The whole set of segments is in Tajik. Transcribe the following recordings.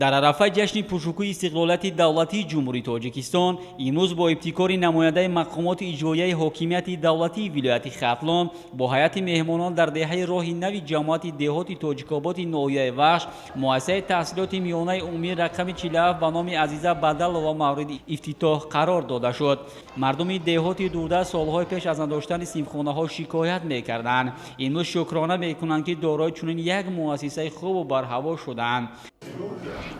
Дар арафаи ҷашни пуршукӯҳи истиқлолияти давлатии Ҷумҳурии Тоҷикистон имрӯз бо ибтикори намояндаи мақомоти иҷроияи ҳокимияти давлатии вилояти Хатлон бо ҳайати меҳмонон дар деҳаи Роҳи Нави ҷамоати деҳоти Тоҷикоботи ноҳияи Вахш муассисаи таҳсилоти миёнаи умумии рақами 47 ба номи Азиза Бадалова мавриди ифтитоҳ қарор дода шуд. Мардуми деҳоти дурдаст солҳои пеш аз надоштани синфхонаҳо шикоят мекарданд. Имрӯз шукрона мекунанд, ки дорои чунин як муассисаи хубу барҳаво шудаанд.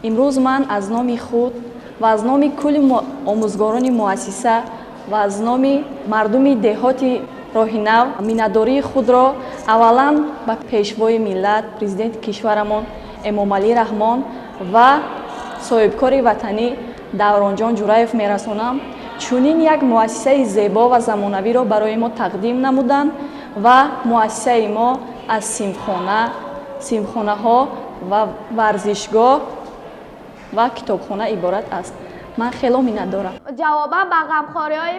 Имрӯз ман аз номи худ ва аз номи кулли омӯзгорони муассиса ва аз номи мардуми деҳоти Роҳи Нав миннатдории худро аввалан ба пешвои миллат, президенти кишварамон Эмомалӣ Раҳмон ва соҳибкори ватанӣ Давронҷон Ҷураев мерасонам. Чунин як муассисаи зебо ва замонавиро барои мо тақдим намуданд ва муассисаи мо аз синфхонаҳо ва варзишгоҳ ва китобхона иборат аст. Ман хело миннатдорам. Ҷавобан ба ғамхориҳои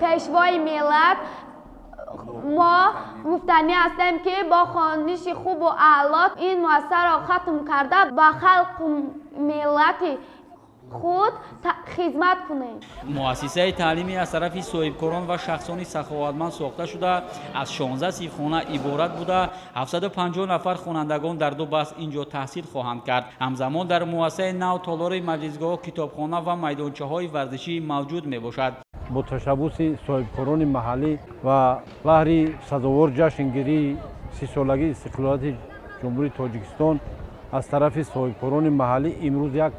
пешвои миллат мо гуфтанӣ ҳастем, ки бо хониши хубу аъло ин муассисаро хатм карда, ба халқу миллати худ хизмат кунем. Муассисаи таълимӣ аз тарафи соҳибкорон ва шахсони саховатманд сохта шуда, аз 16 синфхона иборат буда, 750 нафар хонандагон дар ду баст ин ҷо таҳсил хоҳанд кард. Ҳамзамон дар муассисаи нав толори маҷлисгоҳ, китобхона ва майдончаҳои варзишӣ мавҷуд мебошад. Бо ташаббуси соҳибкорони маҳаллӣ ва баҳри сазовор ҷашнгирии 30-солагии истиқлолияти Ҷумҳурии Тоҷикистон аз тарафи соҳибкорони маҳаллӣ имрӯз як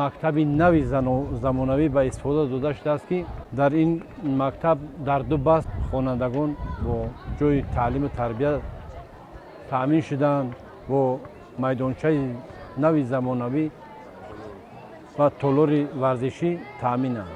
мактаби нави замонавӣ ба истифода дода шудааст, ки дар ин мактаб дар ду баст хонандагон бо ҷои таълиму тарбия таъмин шуданд, бо майдончаи нави замонавӣ ва толори варзишӣ таъминанд.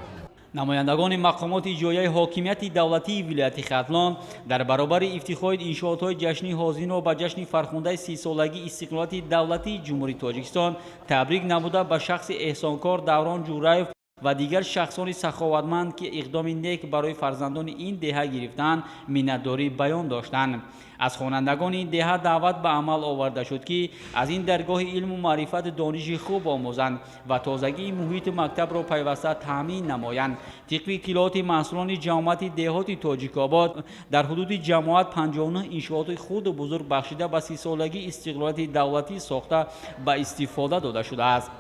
Намояндагони мақомоти иҷроияи ҳокимияти давлатии вилояти Хатлон дар баробари ифтихори иншоотҳои ҷашнӣ ҳозирро ба ҷашни фархундаи 30-солагии истиқлолияти давлатии Ҷумҳурии Тоҷикистон табрик намуда, ба шахси эҳсонкор Даврон Ҷураев ва дигар шахсони саховатманд, ки иқдоми нек барои фарзандони ин деҳа гирифтанд, миннатдорӣ баён доштанд. Аз хонандагони ин деҳа даъват ба амал оварда шуд, ки аз ин даргоҳи илму маърифату дониши хуб омӯзанд ва тозагии муҳити мактабро пайваста таъмин намоянд. Тибқи иттилооти масъулони ҷамоати деҳоти Тоҷикобод, дар ҳудуди ҷамоат 59 иншооти хурду бузург бахшида ба 30-солагии истиқлолияти давлатӣ сохта ба истифода дода шудааст.